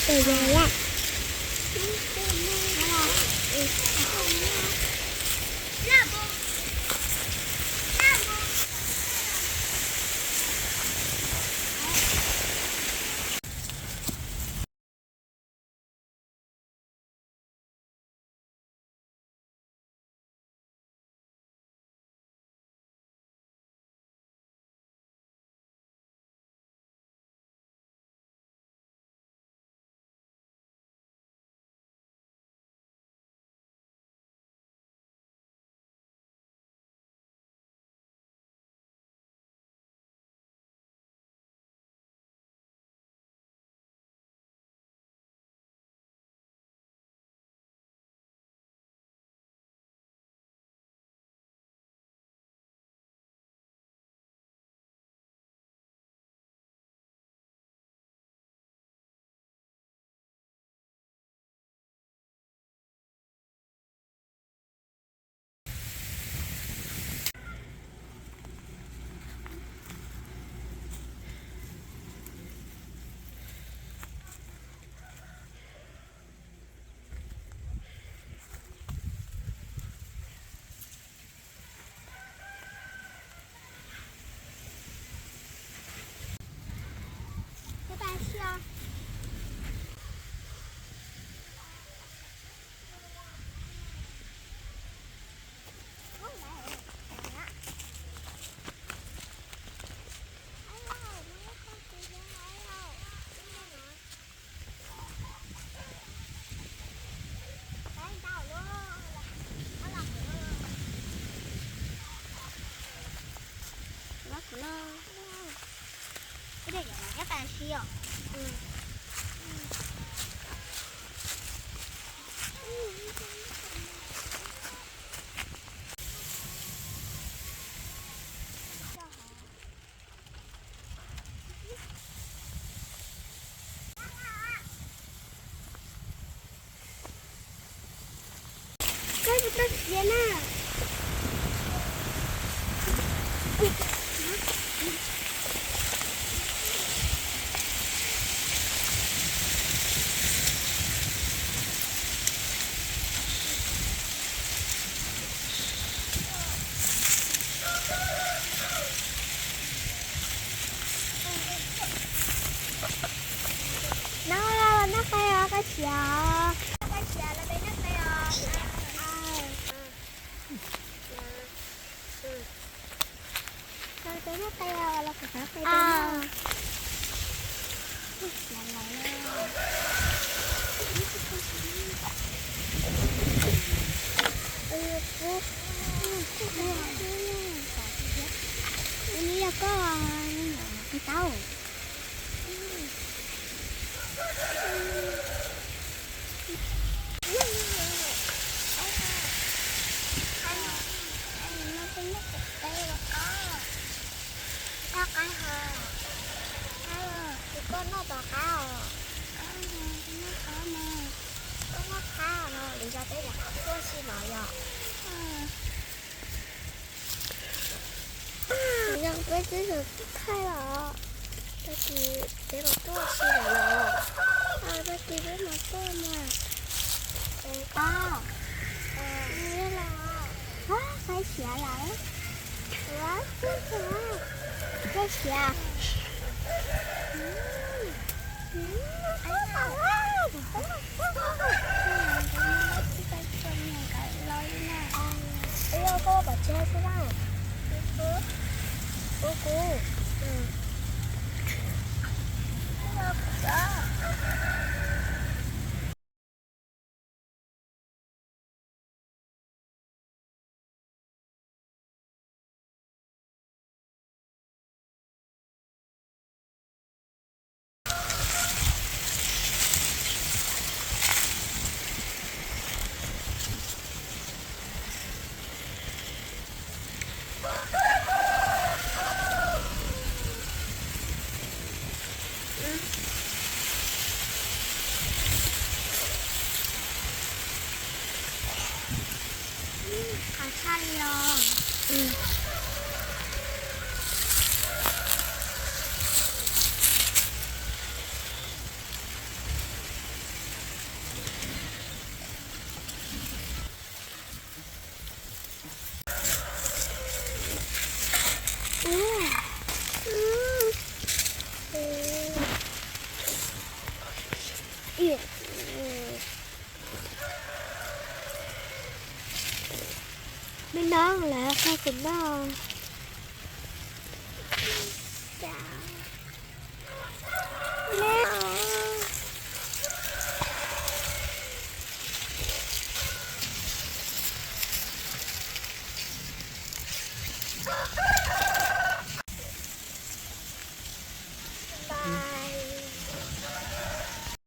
Tus yog laj. Koj puas tau khiav na? Noj, noj qe os, koj khiav. Koj khiav los peb noj qe os. Los peb noj qe os, los kuv pab qe peb noj. Ub, ub, ub, ub, yog koj, koj tau. Noj qab, noj qab, ces koj noj tom qab os. Noj qab no, koj noj qab no, lwm zaus peb mam tuaj si no yom. Lwm zaus peb twb thaij los, tag kis peb mam tuaj si no los, tag kis peb mam tuaj mas. Qab, qab siav lawm. Qab siav. Ua koj pom tseg xwb na. Ua kuv. Qab tshaj li os. Me noob, lawv qhia kuv noj.